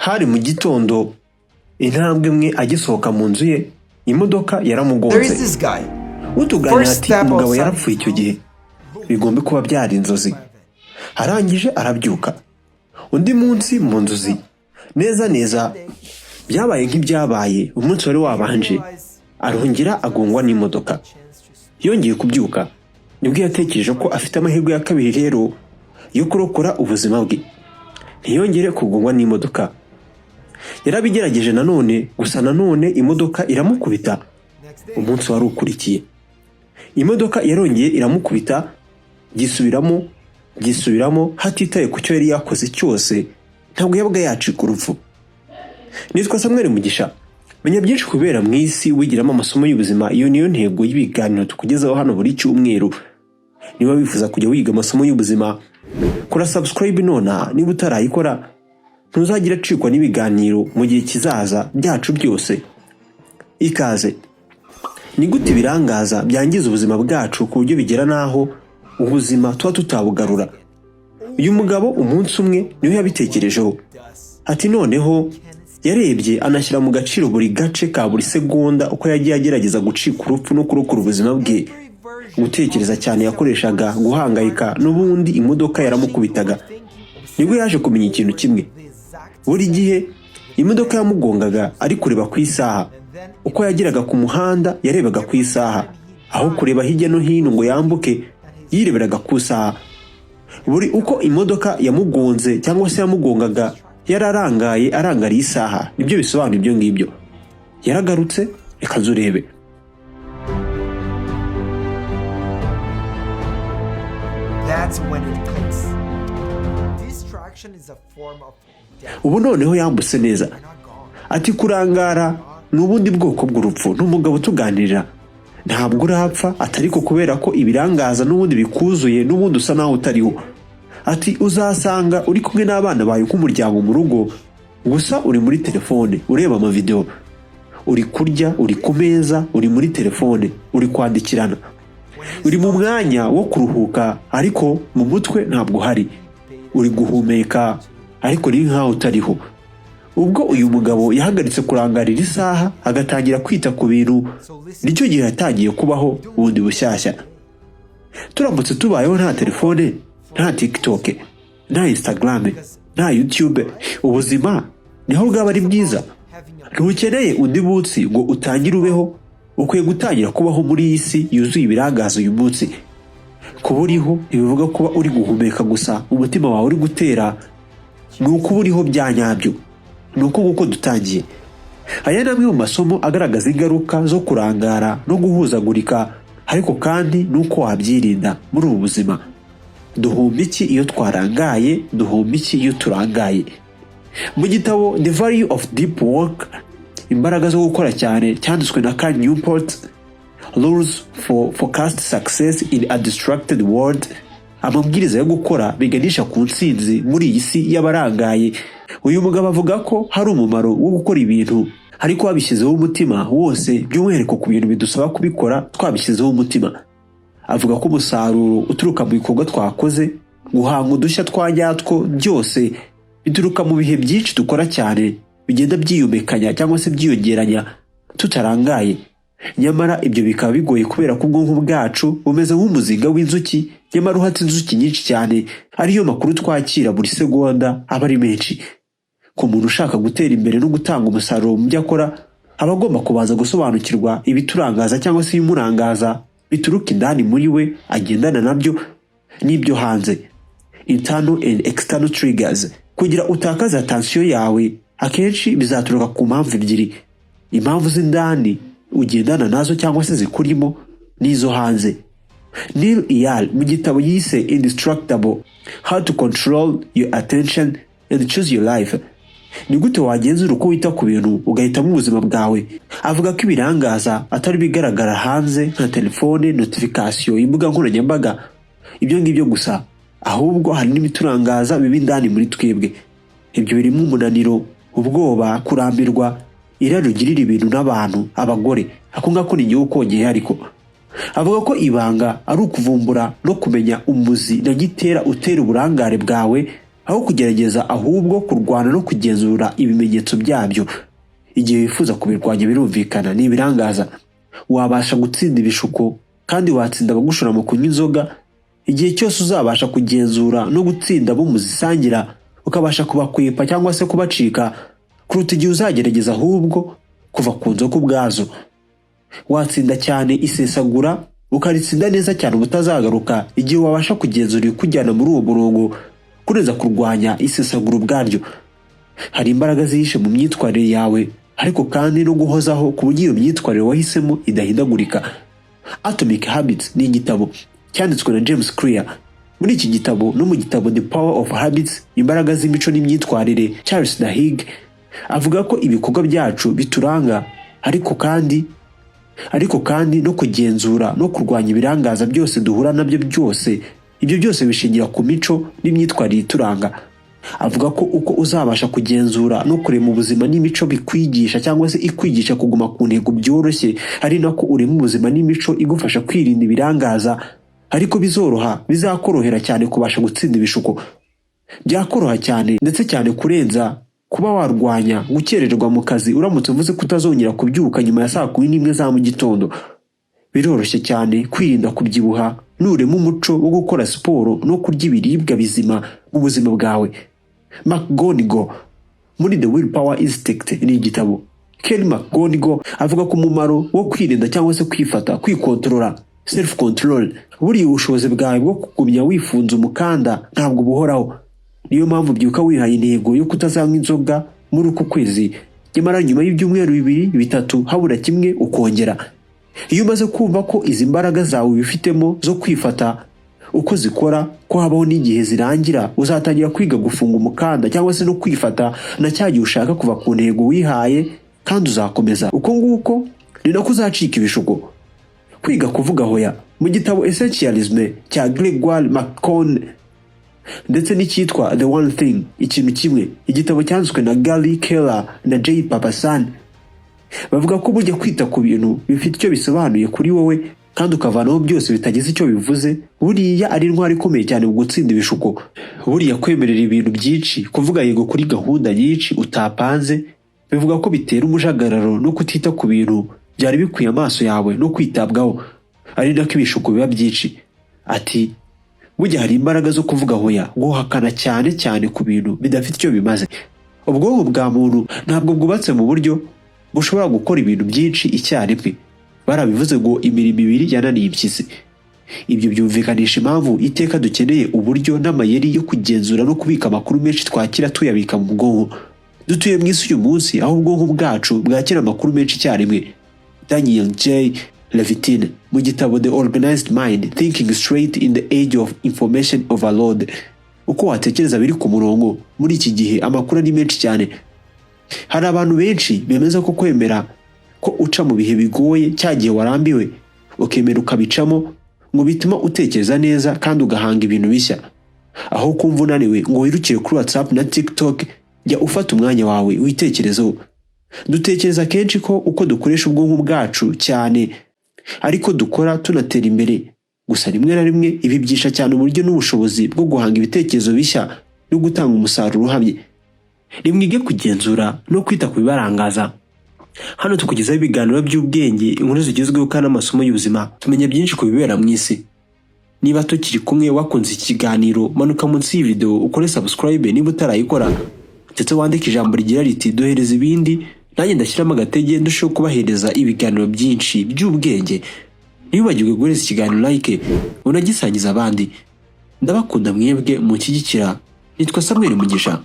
Hari mu gitondo, intambwe imwe agisohoka mu nzu ye, imodoka There yaramugonze. is this guy. Utuganira First ati step umugabo outside yarapfuye his icyo gihe, house. bigomba kuba byari inzozi. Arangije arabyuka undi munsi mu nzozi, neza neza byabaye nk'ibyabaye umunsi wari wabanje, arongera agongwa n'imodoka. Yongeye kubyuka, nibwo yatekereje ko afite amahirwe ya kabiri rero yo kurokora ubuzima bwe, ntiyongere kugongwa n'imodoka. Yarabigerageje nanone, gusa nanone imodoka iramukubita. Umunsi wari ukurikiye, imodoka yarongeye iramukubita, gisubiramo, gisubiramo, hatitaye ku cyo yari yakoze cyose, ntabwo yabaga yacika urupfu. Nitwa Samuel Mugisha. Menya byinshi kubera mu isi wigiramo amasomo y'ubuzima. Iyo niyo ntego y'ibiganiro tukugezaho hano buri cyumweru. Niba wifuza kujya wiga amasomo y'ubuzima, kora subscribe nonaha niba utarayikora, ntuzagira acikwa n'ibiganiro mu gihe kizaza byacu byose. Ikaze. Ni gute ibirangaza byangiza ubuzima bwacu ku buryo bigera n'aho ubuzima tuba tutabugarura? Uyu mugabo umunsi umwe niwe yabitekerejeho, ati noneho yarebye anashyira mu gaciro buri gace ka buri segonda uko yagiye agerageza gucika urupfu no kurokora ubuzima bwe. Gutekereza cyane yakoreshaga guhangayika, n'ubundi imodoka yaramukubitaga. Nibwo yaje kumenya ikintu kimwe: buri gihe imodoka yamugongaga ari kureba ku isaha. Uko yageraga ku muhanda yarebaga ku isaha, aho kureba hirya no hino ngo yambuke, yireberaga ku isaha. Buri uko imodoka yamugonze cyangwa se yamugongaga, yararangaye, arangariye isaha. Nibyo bisobanura ibyo ngibyo. Yaragarutse, reka nze urebe. That's when it clicks. Distraction is a form of death. Ubu noneho yambutse neza. You're not gone. Ati kurangara ni ubundi bwoko bw'urupfu. Ni umugabo utuganirira. Ntabwo urapfa, atariko kubera ko ibirangaza n'ubundi bikuzuye, n'ubundi usa naho utariho. Ati uzasanga uri kumwe n'abana bawe nk'umuryango mu rugo, gusa uri muri telefone ureba amavideo. Uri kurya, uri ku meza, uri muri telefone, uri kwandikirana. Uri mu mwanya wo kuruhuka, ariko mu mutwe ntabwo uhari. Uri guhumeka, ariko ni nkaho utariho. Ubwo uyu mugabo yahagaritse kurangarira isaha, agatangira kwita ku bintu, nicyo gihe yatangiye kubaho bundi bushyashya. Turamutse tubayeho nta telefone, nta TikTok, nta Instagram, nta YouTube, ubuzima niho bwaba ari bwiza. Ntukeneye undi munsi ngo utangire ubeho. Ukwiye gutangira kubaho muri iyi si yuzuye ibirangaza uyu munsi. Kuba uriho ntibivuga kuba uri guhumeka gusa, umutima wawe uri gutera. Ni ukuba uriho bya nyabyo. Ni uko nguko dutangiye. Aya ni amwe mu masomo agaragaza ingaruka zo kurangara no guhuzagurika, ariko kandi n'uko wabyirinda muri ubu buzima. Duhomba iki iyo twarangaye? Duhomba iki iyo turangaye? Mu gitabo The Value of Deep Work, imbaraga zo gukora cyane, cyanditswe na Cal Newport, Rules for Focused Success in a Distracted World, amabwiriza yo gukora biganisha ku ntsinzi muri iyi si y'abarangaye, uyu mugabo avuga ko hari umumaro wo gukora ibintu ariko wabishyizeho umutima wose, by'umwihariko ku bintu bidusaba kubikora twabishyizeho umutima. Avuga ko umusaruro uturuka mu bikorwa twakoze, guhanga udushya twa nyatwo, byose bituruka mu bihe byinshi dukora cyane, bigenda byiyomekanya cyangwa se byiyongeranya tutarangaye. Nyamara ibyo bikaba bigoye kubera ko ubwonko bwacu bumeze nk'umuzinga w'inzuki, nyamara uhatse inzuki nyinshi cyane, ariyo makuru twakira buri segonda aba ari menshi. Ku muntu ushaka gutera imbere no gutanga umusaruro mu byo akora, aba agomba kubanza gusobanukirwa ibiturangaza cyangwa se ibimurangaza bituruka indani muri we agendana nabyo n'ibyo hanze, internal and external triggers. Kugira utakaze attention yawe akenshi bizaturuka ku mpamvu ebyiri: impamvu z'indani ugendana nazo cyangwa se zikurimo, n'izo hanze. Nir Eyal, mu gitabo yise Indistractable: How to Control Your Attention and Choose Your Life, ni gute wagenzura uko wita ku bintu ugahitamo ubuzima bwawe, avuga ko ibirangaza atari ibigaragara hanze nka telefone, notification, imbuga nkoranyambaga, ibyo ngibyo gusa, ahubwo hari n'ibiturangaza biba indani muri twebwe. Ibyo birimo umunaniro, ubwoba, kurambirwa, irari ugirira ibintu n'abantu, abagore. Ako ngako ni igihugu kongeye. Ariko avuga ko ibanga ari ukuvumbura no kumenya umuzi na gitera utera uburangare bwawe. aho kugerageza ahubwo kurwana no kugenzura ibimenyetso byabyo igihe wifuza kubirwanya. Birumvikana, ni ibirangaza. Wabasha gutsinda ibishuko kandi watsinda abagushora mu kunywa inzoga igihe cyose uzabasha kugenzura no gutsinda abo muzisangira, ukabasha kubakwepa cyangwa se kubacika, kuruta igihe uzagerageza ahubwo kuva ku nzoga ubwazo. Watsinda cyane isesagura, ukaritsinda neza cyane ubutazagaruka, igihe wabasha kugenzura ibikujyana muri uwo murongo kurenza kurwanya isesagura ubwaryo. Hari imbaraga zihishe mu myitwarire yawe, ariko kandi no guhozaho ku buryo iyo myitwarire wahisemo idahindagurika. Atomic Habits ni igitabo cyanditswe na James Clear. Muri iki gitabo no mu gitabo The Power of Habits, imbaraga z'imico n'imyitwarire, Charles Duhigg avuga ko ibikorwa byacu bituranga, ariko kandi no kugenzura no kurwanya ibirangaza byose duhura nabyo byose, ibyo byose bishingira ku mico n'imyitwarire ituranga. Avuga ko uko uzabasha kugenzura no kurema ubuzima n'imico bikwigisha cyangwa se ikwigisha kuguma ku ntego byoroshye, ari nako urema ubuzima n'imico igufasha kwirinda ibirangaza, ariko bizoroha, bizakorohera cyane kubasha gutsinda ibishuko. Byakoroha cyane, ndetse cyane kurenza kuba warwanya gukererwa mu kazi uramutse uvuze ko utazongera kubyuka nyuma ya saa 11 za mu gitondo. Biroroshye cyane kwirinda kubyibuha nurema umuco wo gukora siporo no kurya ibiribwa bizima mu buzima bwawe. McGonigal muri The Willpower Instinct ni igitabo. Ken McGonigal avuga ku mumaro wo kwirinda cyangwa se kwifata, kwikontorora, self control. Buriya ubushobozi bwawe bwo kugumya wifunze umukanda ntabwo buhoraho. Niyo mpamvu byuka wihaye intego yo kutazanywa inzoga muri uku kwezi, nyamara nyuma y'ibyumweru 2, 3, habura kimwe ukongera. Iyo umaze kumva ko izi mbaraga zawe wifitemo zo kwifata uko zikora, ko habaho n'igihe zirangira, uzatangira kwiga gufunga umukanda cyangwa se no kwifata na cya gihe ushaka kuva ku ntego wihaye, kandi uzakomeza. Uko nguko ni nako uzacika ibishuko. Kwiga kuvuga hoya. Mu gitabo Essentialism cya Gregoire McKeown ndetse n'icyitwa The One Thing, ikintu kimwe, igitabo cyanditswe na Gary Keller na Jay Papasan, bavuga ko burya kwita ku bintu bifite icyo bisobanuye kuri wowe kandi ukavanaho byose bitagize icyo bivuze, buriya ari intwaro ikomeye cyane mu gutsinda ibishuko. Buriya kwemerera ibintu byinshi, kuvuga yego kuri gahunda nyinshi utapanze, bivuga ko bitera umujagararo no kutita ku bintu byari bikwiye amaso yawe no kwitabwaho, ari nako ibishuko biba byinshi. Ati burya hari imbaraga zo kuvuga hoya, guhakana cyane cyane ku bintu bidafite icyo bimaze. Ubwonko bwa muntu ntabwo bwubatse mu buryo bushobora gukora ibintu byinshi icyarimwe. Barabivuze ngo imirimo ibiri yananiye impyisi. Ibyo byumvikanisha impamvu iteka dukeneye uburyo n'amayeri yo kugenzura no kubika amakuru menshi twakira, tuyabika mu bwonko. Dutuye mu isi uyu munsi aho ubwonko bwacu bwakira amakuru menshi icyarimwe. Daniel J Levitin mu gitabo The Organized Mind: Thinking Straight in the Age of Information Overload. Uko watekereza biri ku murongo muri iki gihe amakuru ari menshi cyane. Hari abantu benshi bemeza ko kwemera ko uca mu bihe bigoye, cya gihe warambiwe ukemera ukabicamo, ngo bituma utekereza neza kandi ugahanga ibintu bishya. Aho kumva unaniwe ngo wirukire kuri WhatsApp na TikTok, jya ufata umwanya wawe witekerezeho. Dutekereza kenshi ko uko dukoresha ubwonko bwacu cyane ariko dukora tunatera imbere. Gusa rimwe na rimwe ibi byisha cyane uburyo n'ubushobozi bwo guhanga ibitekerezo bishya no gutanga umusaruro uhamye. Nimwige kugenzura no kwita ku bibarangaza. Hano tukugezaho ibiganiro by'ubwenge, inkuru zigezweho kandi n'amasomo y'ubuzima. Tumenya byinshi ku bibera mu isi. Niba tukiri kumwe, wakunze iki kiganiro, manuka munsi y'iyi video ukore subscribe niba utarayikora, ndetse wandike ijambo rigira riti "Duhereza ibindi", nanjye ndashyiramo agatege ndusheho kubahereza ibiganiro byinshi by'ubwenge. Ntiwibagirwe guhereza ikiganiro like, unagisangiza abandi. Ndabakunda mwebwe munshyigikira. Nitwa Samuel Mugisha.